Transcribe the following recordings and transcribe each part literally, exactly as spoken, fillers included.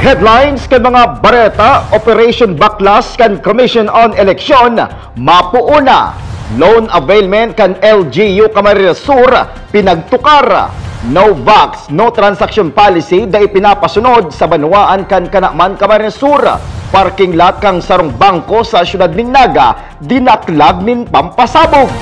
Headlines kan mga bareta: Operation Baklas kan Commission on Election mapuon na. Loan availment kan L G U Camarines Sur pinagtukar. No vax, no transaction policy dai pinapasunod sa banwaan kan Kanaman, Camarines Sur. Parking lot kan sarong bangko sa siyudad nin Naga dinaklag nin pampasabog.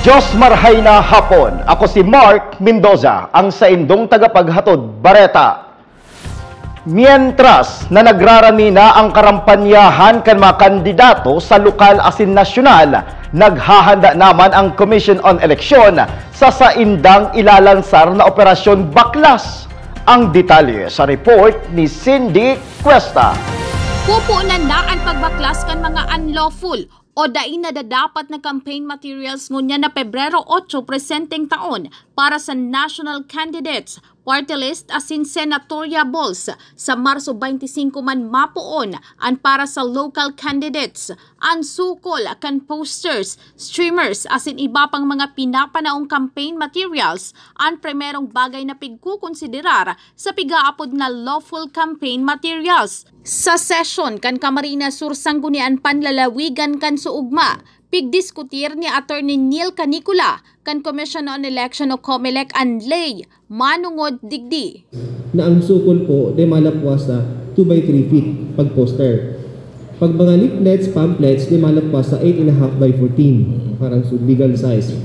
Diyos marhay na hapon. Ako si Mark Mendoza, ang saindong tagapaghatod bareta. Mientras na nagrarami na ang karampanyahan kan mga kandidato sa lokal asin nasyonal, naghahanda naman ang Commission on Election sa saindang ilalansar na Operasyon Baklas. Ang detalye sa report ni Cindy Cuesta. Pupunan na an pagbaklas kan mga unlawful o dai nadadapat na campaign materials ngunyan na Pebrero otso presenteng taon para sa national candidates, party list asin senatorial balls. Sa Marso twenty-five man mapoon an para sa local candidates. An sukol kan posters, streamers asin iba pang mga pinapanaong campaign materials an primerong bagay na pigkukonsiderar sa pigaapod na lawful campaign materials. Sa sesyon kan Camarines Sur Sangguniang Panlalawigan kan Suugma, pigdiskutir ni Attorney Neil Canicola kan Commission on Election o Comelec an ley manongod digdi. Na ang sukol po de malapwas sa two by three feet pag poster. Pag mga leaflets, pamphlets, de malapwas sa eight and a half by fourteen, parang so legal size.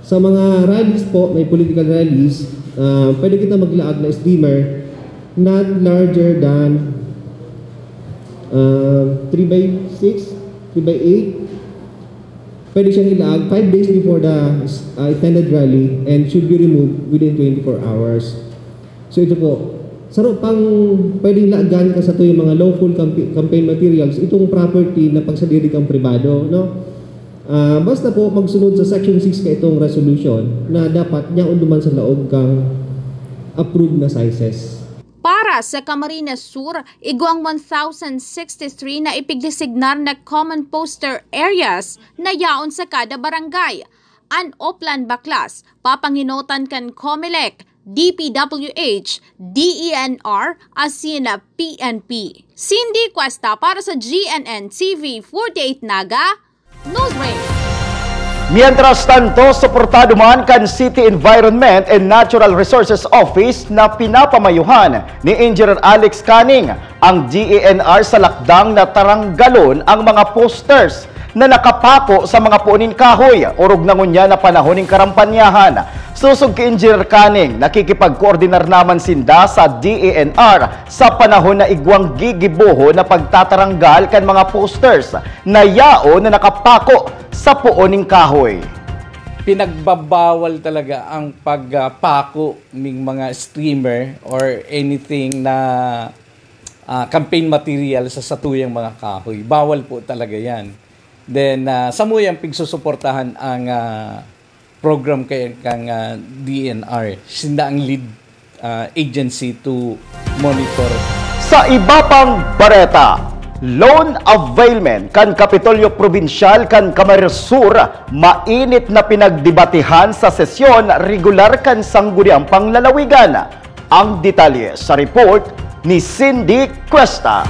Sa mga rallies po, may political rallies, uh, pwede kita maglaag na streamer not larger than uh, three by six, three by eight. Pwede siyang ilaag five days before the uh, intended rally and should be removed within twenty-four hours. So ito po, saro pang pwedeng laagan ka sa yung mga lawful campaign materials, itong property na pagsadiri kang pribado, no? Uh, basta po magsunod sa Section six ka itong resolution na dapat niya unduman sa laog kang approved na sizes. Para sa Camarines Sur, igwang one thousand sixty-three na ipigdesignar na common poster areas na yaon sa kada barangay. An Oplan Baklas, papanginotan kan Comelec, D P W H, D E N R, asin P N P. Cindy Cuesta para sa G N N T V forty-eight Naga, Newsbreak. Mientras tanto, suportado man kan City Environment and Natural Resources Office na pinapamayuhan ni Engineer Alex Canning ang D E N R sa lakdang na taranggalon ang mga posters na nakapako sa mga puon nin kahoy, orog na ngunyan na panahon nin karampanyahan. Sosog ki Engineer Canning, nakikipagkoordinar naman sinda sa D E N R sa panahon na igwang gigibohon na pagtataranggal kan mga posters na yaon na nakapako sa puon nin kahoy. Pinagbabawal talaga ang pagpako ning mga streamer or anything na ah, campaign material sa satuyang mga kahoy. Bawal po talaga yan. Then, ah, samuyang pigsusuportahan ang ah, program kay kang ah, D N R. Sinda ang lead ah, agency to monitor. Sa iba pang bareta, loan availment kan Kapitolyo Probinsyal kan Camarines Sur mainit na pinagdebatehan sa sesyon regular kan Sangguniang Panglalawigan. Ang detalye sa report ni Cindy Cuesta.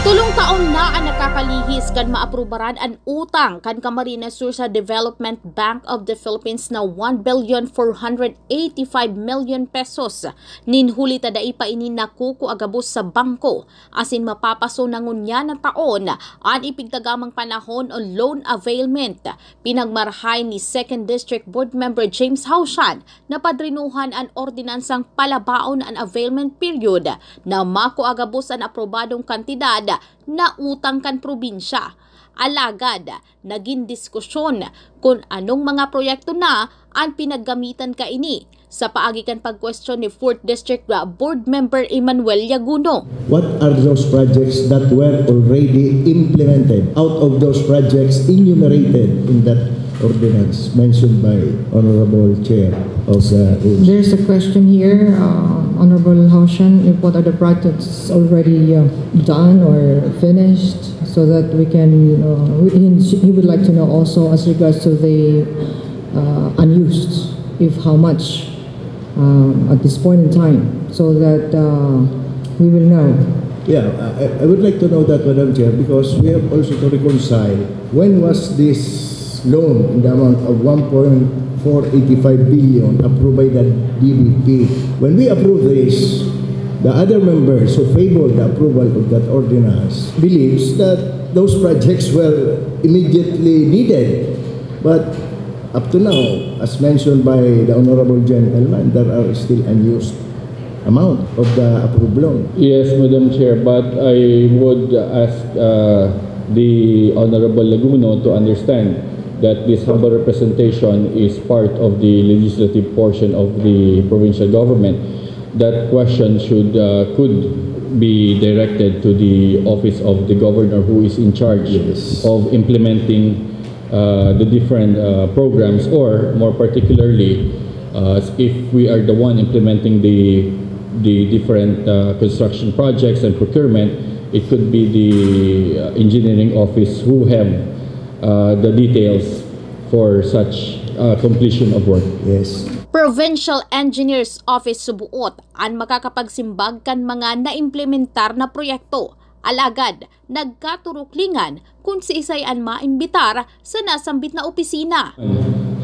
Tulong taon na ang nakakalihis kan maaprubaran an utang kan Camarines Sur sa Development Bank of the Philippines na one billion four hundred eighty-five million pesos. Nin huli ta dai pa ini nakukua gabos sa bangko, asin mapapaso na ngunyan na taon an ipigtagamang panahon o loan availment. Pinagmarahay ni Second District Board Member James Hausian na padrinuhan an ordinansang palabaon an availment period na makua gabos an aprobadong kantidad na utang kan probinsya. Alagad, nagin diskusyon kun anong mga proyekto na an pinaggamitan kaini sa paagi kan pagkwestiyon ni Fourth District Board Member Emmanuel Yaguno. What are those projects that were already implemented out of those projects enumerated in that ordinance mentioned by Honorable Chair of the Rules? There's a question here, uh, Honorable Haushan, if what are the projects already uh, done or finished so that we can, uh, he, he would like to know also as regards to the uh, unused, if how much uh, at this point in time, so that uh, We will now. Yeah, I, I would like to know that, Madam Chair, because we have also to reconcile when was this loan in the amount of one point four eight five billion approved by the D B P. When we approve this, the other members who favored the approval of that ordinance believes that those projects were immediately needed. But up to now, as mentioned by the honorable gentleman, there are still unused amount of the approved loan. Yes, Madam Chair, but I would ask uh, the Honorable Laguno to understand that this humble representation is part of the legislative portion of the provincial government. That question should uh, could be directed to the office of the governor who is in charge Yes. of implementing uh, the different uh, programs, or more particularly, uh, if we are the one implementing the the different uh, construction projects and procurement, it could be the uh, engineering office who have uh, the details for such uh, completion of work. Yes. Provincial Engineers Office subuot an makakapagsimbag kan mga naimplementar na proyekto. Alagad, nagkaturuklingan kun siisay an maimbitar sa nasambit na opisina.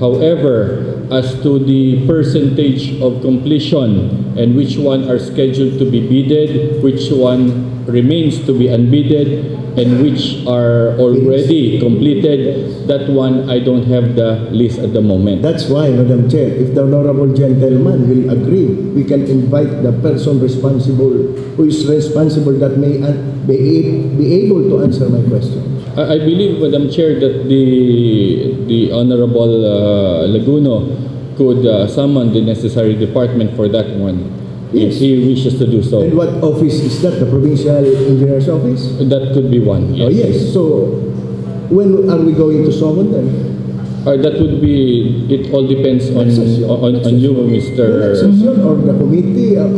However, as to the percentage of completion and which one are scheduled to be bidded, which one remains to be unbidded, and which are already completed, that one I don't have the list at the moment. That's why, Madam Chair, if the honorable gentleman will agree, we can invite the person responsible who is responsible that may uh, be, be able to answer my question. I I believe, Madam Chair, that the the Honorable uh, Laguno could uh, summon the necessary department for that one Yes. if he wishes to do so. And what office is that? The provincial engineer's office? That could be one. Oh, yes. So, when are we going to summon them? Uh, that would be, it all depends on on, on you, The Mister legislature or the committee, uh,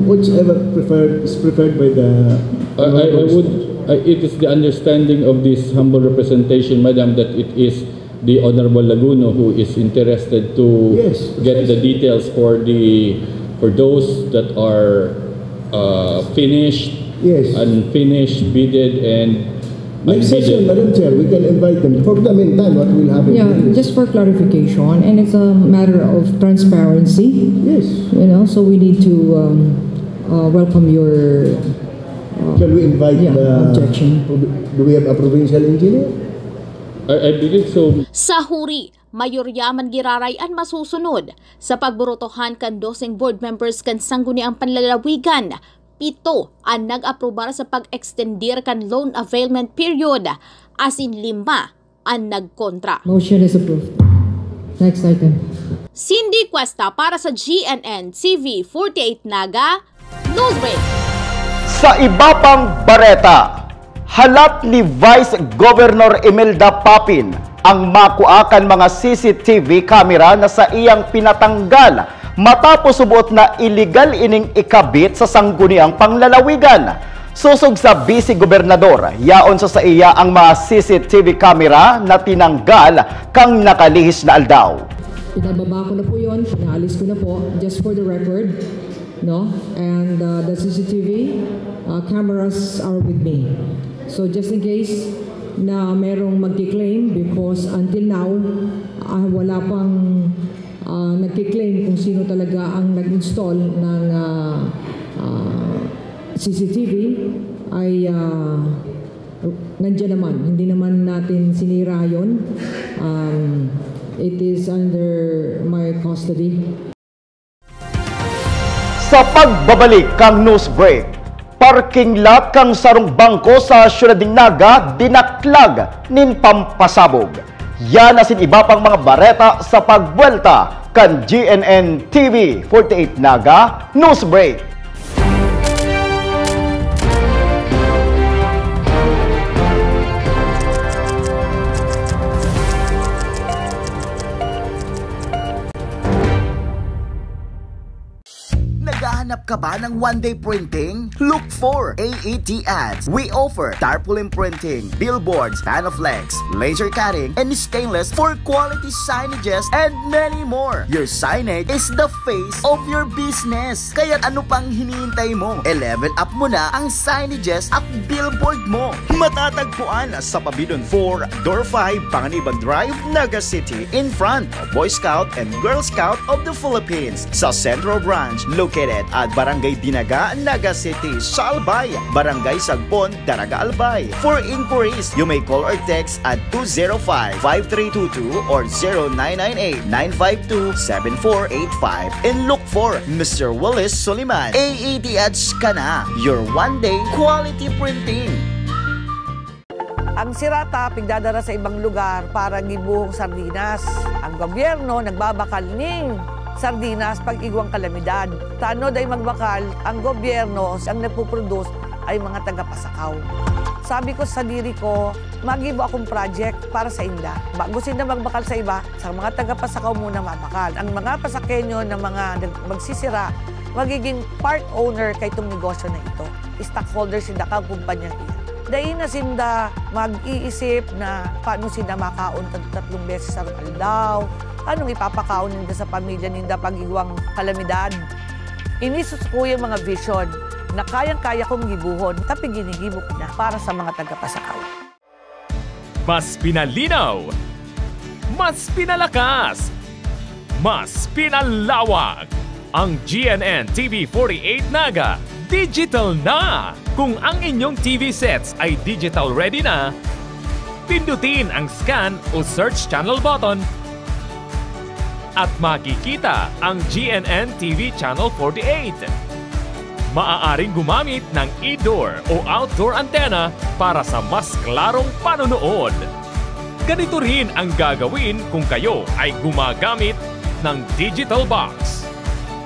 whichever preferred is preferred by the. I, I, I would, I, it is the understanding of this humble representation, Madam, that it is the Honorable Laguno who is interested to Yes, get the precisely. details for the, for those that are uh, finished, Yes. unfinished, bidded, and Next session, unbidded. Madam Chair, we can invite them. For the meantime, what will happen? Yeah, is- just for clarification, and it's a matter of transparency, Yes. you know, so we need to um, uh, welcome your. Shall we invite Yeah, the. objection. Do we have a provincial engineer? I, I believe so. Sa huri, mayorya man giraray an masusunod. Sa pagburotohan kan doseng board members kan Sangguniang Panlalawigan, pito an nag-aprobar sa pag-extendir kan loan availment period, asin lima an nagkontra. Motion is approved. Next item. Cindy Cuesta para sa G N N T V forty-eight Naga, Newsbreak. Sa iba pang bareta, halat ni Vice Governor Imelda Papin ang makua kan mga C C T V camera na saiyang pinatanggal matapos suboot na iligal ining ikabit sa Sangguniang Panlalawigan. Sosog sa Vice Gobernador, yaon sa saiya ang mga C C T V camera na tinanggal kan nakalihis na aldaw. Pinababa ko na po yun, pinaalis ko na po, just for the record, no? And uh, the C C T V uh, cameras are with me. So just in case na merong magki-claim, because until now, ah, wala pang ah, nagki-claim kung sino talaga ang nag-install ng ah, ah, C C T V, ay ah, nandiyan naman. Hindi naman natin sinira yun. Um, it is under my custody. Sa pagbabalik kan news break, parking lot kan sarong bangko sa siyudad nin Naga dinaklag nin pampasabog. Yan asin iba pang mga bareta sa pagbuwelta kan G N N T V forty-eight Naga News Break. Naghahanap Ka ba ng one-day printing? Look for A E T Ads. We offer tarpaulin printing, billboards, Panaflex, laser cutting, and stainless for quality signages and many more. Your signage is the face of your business. Kaya ano pang hinihintay mo? I-level up mo na ang signages at billboard mo. Matatagpuan sa Pabidon four, Door five, Panganiban Drive, Naga City, in front of Boy Scout and Girl Scout of the Philippines. Sa Central Branch, located at Barangay Dinaga, Naga City, sa Albay, Barangay Sagbon, Daraga, Albay. For inquiries, you may call or text at two zero five, five three two two or zero nine nine eight, nine five two, seven four eight five and look for Mister Willis Soliman. A E T Ads ka na, your one-day quality printing. Ang sira ta pigdadara sa ibang lugar para gibuhong sardinas. Ang gobyerno nagbabakal ning sardinas pag igwang kalamidad. Ta ano dai magbakal, ang gobyerno ang nagpuproduce ay mga taga-Pasacao. Sabi ko sa diri ko, magibo akong project para sa inda. Bago sinda magbakal sa iba, sa mga taga-Pasacao muna mabakal. Ang mga Pasakenyo na mga nag-, magsisira, magiging part owner kaitong negosyo na ito. Stockholder sinda kan kumpanyang iyan. Dai na sinda mag-iisip na paano sinda makaon tag tatlong beses sa aldaw, anong ipapakaon ninda sa pamilya ninda pag igwang kalamidad. Ini sa sakuyang mga vision na kayang-kaya kong gibuhon, tapi ginigibo ko na para sa mga taga-Pasacao. Mas pinalinaw, mas pinalakas, mas pinalawak. Ang G N N T V forty-eight Naga, digital na! Kung ang inyong T V sets ay digital ready na, pindutin ang scan o search channel button at makikita ang G N N T V Channel forty-eight. Maaaring gumamit ng indoor o outdoor antenna para sa mas klarong panonood. Ganito rin ang gagawin kung kayo ay gumagamit ng digital box.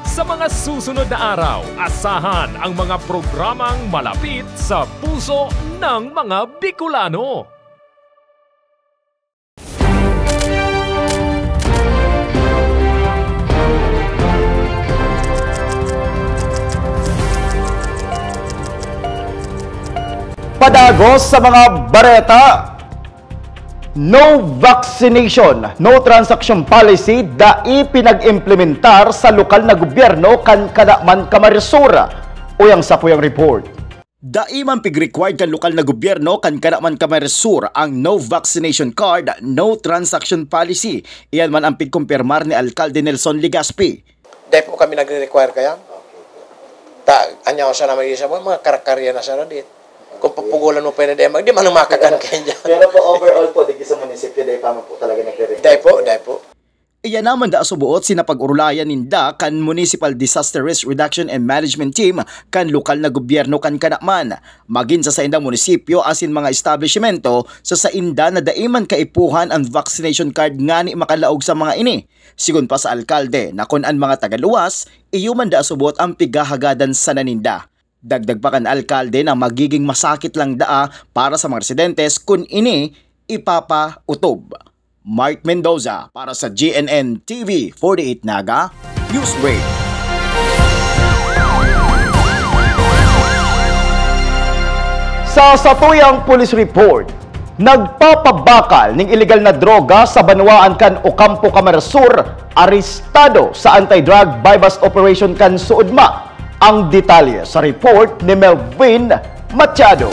Sa mga susunod na araw, asahan ang mga programang malapit sa puso ng mga Bicolano. Padagos sa mga bareta, no vaccination, no transaction policy, dai pinag-implementar sa lokal na gobyerno kan Kanaman, Camarines Sur. Uyang sa kuyang report. Dai man pig-required kan lokal na gobyerno kan Kanaman, Camarines Sur ang no vaccination card, no transaction policy. Iyan man ang pigkumpirmar ni Alkalde Nelson Legaspi. Dai po kami nagre-require kaya. Ta, anya ko sana mag-isa mo, mga karakarya na sana dit. Kung papugulan mo pa yun, di, di man ang makakan kayo dyan. Pero po, overall po, digdi sa munisipyo, dai pa man po talaga nagre-require. Dai po, dai po. Iyan naman da subuot sinapag-orolayan ninda kan Municipal Disaster Risk Reduction and Management Team kan lokal na gobyerno kan Kanaman. Magin sa saindang munisipyo asin mga establishmento sa sainda na dai man kaipuhan an vaccination card ngani makalaog sa mga ini. Sigon pa sa alkalde na kun an mga tagaluwas, iyo man da subuot an pighahagadan sana ninda. Dagdag pa kan alkalde na magiging masakit lang daa para sa mga residentes kun ini ipapautob. Mark Mendoza para sa G N N T V forty-eight Naga, Newsbreak. Sa satuyang police report, nagpapabakal ning ilegal na droga sa banwaan kan Ocampo, Camarines Sur, arestado sa anti-drug buy-bust operation kan SODMA. Ang detalye sa report ni Melvin Machado.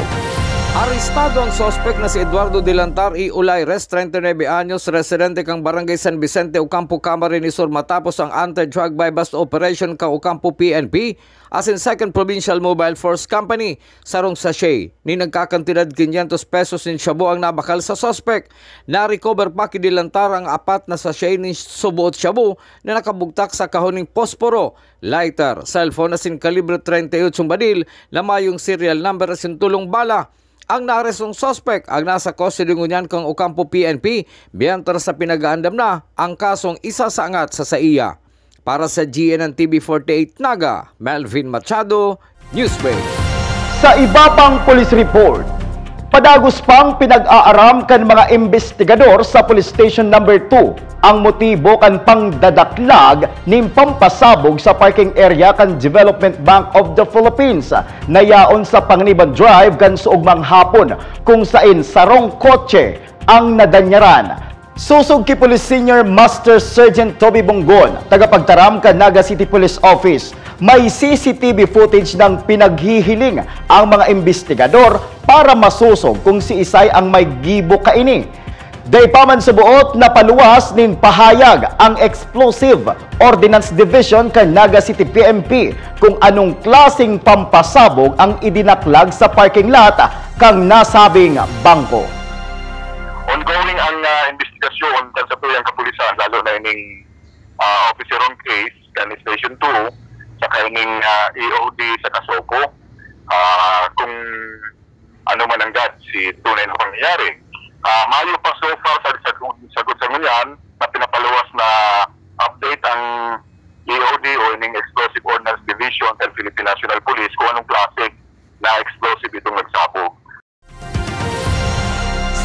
Arestado ang suspek na si Eduardo Dilantar y Ulaires, treinta y nueve anyos, residente kan Barangay San Vicente, Ocampo, Camarines Sur, matapos ang anti-drug buy-bust operation kan Ocampo P N P asin Second Provincial Mobile Force Company. Sarong sachet nin nagkakantidad quinientos pesos nin shabu ang nabakal sa suspek. Na-recover pa ki Dilantar ang apat na sachet nin subuot shabu na nakabugtak sa kahon nin posporo, lighter, cellphone asin kalibre treinta y ocho badil na mayong serial number asin tolong bala. Ang naarestong suspek ang nasa custody ngunyan kan Ocampo P N P, mientras na pinag-aandam na ang kasong isasaangat sa saiya. Para sa G N N T V forty-eight Naga, Melvin Machado, Newsbreak. Sa iba pang police report, Padagos pang pinag-aaram kan mga imbestigador sa Police Station Number two ang motibo kan pangdadaklag nin pampasabog sa parking area kan Development Bank of the Philippines na yaon sa Panganiban Drive kan suogmang hapon, kung sain sarong kotse ang nadanyaran. Sosog ki Police Senior Master Sergeant Toby Bonggon, tagapagtaram kan Naga City Police Office, may C C T V footage na pinaghihiling ang mga imbestigador para masosog kung siisay ang may gibo kaini. Dai pa man suboot na paluwas nin pahayag ang Explosive Ordnance Division kan Naga City P N P kung anong klaseng pampasabog ang idinaklag sa parking lot kan nasabing bangko. Ongoing ang, ah, imbestigasyon kan satuyang kapulisan, lalo na ining, ah, officer on case kan Station two, saka ining, ah, E O D sa Kasopo. Ah, kung ano man nanggad si tunay na pangyayari. Ah, mayo pa so far sa, sa, sa, sa ngunyan na pinapaluwas na update ang E O D o ining Explosive Ordnance Division kan Philippine National Police kung anong klase na explosive itong nagsabog.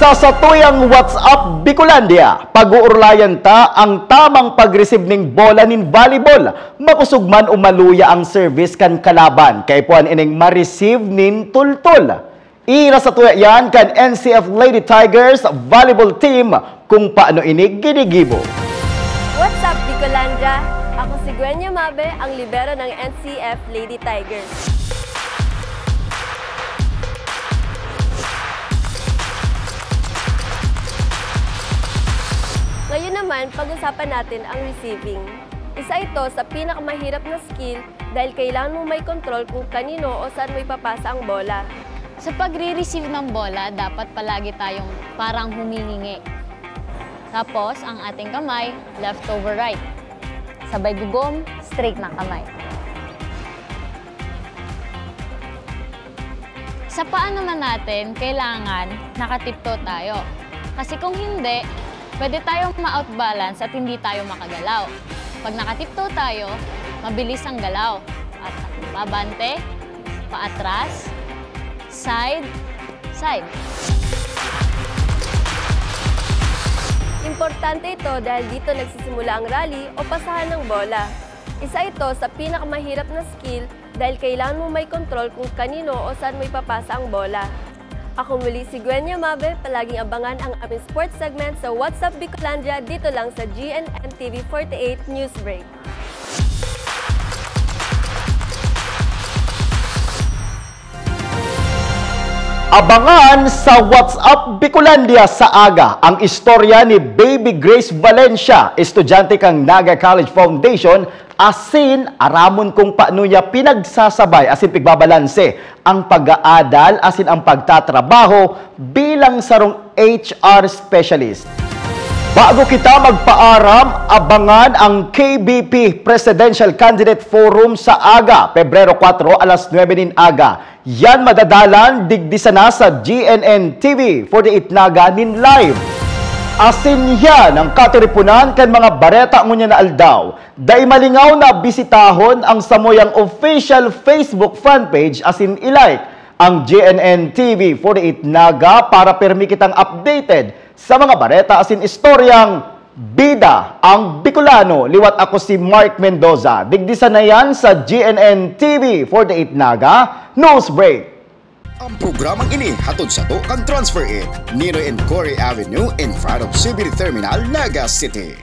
Sa satuyang WhatsApp Bicolandia, pag-uurlayan ta ang tamang pag-receive ning bola nin volleyball. Makosog man o maluya ang service kan kalaban, kaipuhan ining ma-receive nin tultol. Ira satuya iyan kan N C F Lady Tigers Volleyball Team kung paano ini ginigibo. What's up, Bicolandia? Ako si Gwen Yamabe, ang libero ng N C F Lady Tigers. Ngayon naman, pag-usapan natin ang receiving. Isa ito sa pinakamahirap na skill dahil kailangan mo may kontrol kung kanino o saan mo ipapasa ang bola. Sa pagre-receive ng bola, dapat palagi tayong parang humihingi. Tapos, ang ating kamay, left over right. Sabay gugom, straight na kamay. Sa paa naman natin, kailangan nakatiptoe tayo. Kasi kung hindi, pwede tayong ma-out balance at hindi tayo makagalaw. Pag nakatiptoe tayo, mabilis ang galaw. At pabante, paatras, side, side. Importante ito dahil dito nagsisimula ang rally o pasahan ng bola. Isa ito sa pinakamahirap na skill dahil kailangan mo may kontrol kung kanino o saan mo ipapasa ang bola. Ako muli si Gwen Yamabe, palaging abangan ang aming sports segment sa What's Up Bicolandia dito lang sa G N N T V forty-eight News Break. Abangan sa What's Up Bicolandia sa aga ang istorya ni Baby Grace Valencia, estudyante kan Naga College Foundation, asin aramon kung paano niya pinagsasabay asin pigbabalanse ang pag-aadal asin ang pagtatrabaho bilang sarong H R specialist. Bago kita magpaaram, abangan ang K B P Presidential Candidate Forum sa aga, Pebrero kwatro, alas nuebe nin aga. Yan madadalan digdi sana sa G N N T V forty-eight Naga nin live. Asin yan ang katiriponan kan mga bareta ngunyan na aldaw. Dai malingaw na bisitahon ang samuyang official Facebook fanpage asin i-like ang G N N T V forty-eight Naga para pirmi kitang updated sa mga bareta asin istoryang bida ang Bicolano. Liwat ako si Mark Mendoza. Digdi sana yan sa G N N T V forty-eight Naga News Break. Ang programang ini hatod sato kan Transfer It, Ninoy and Cory Avenue, in front of C B D Terminal, Naga City.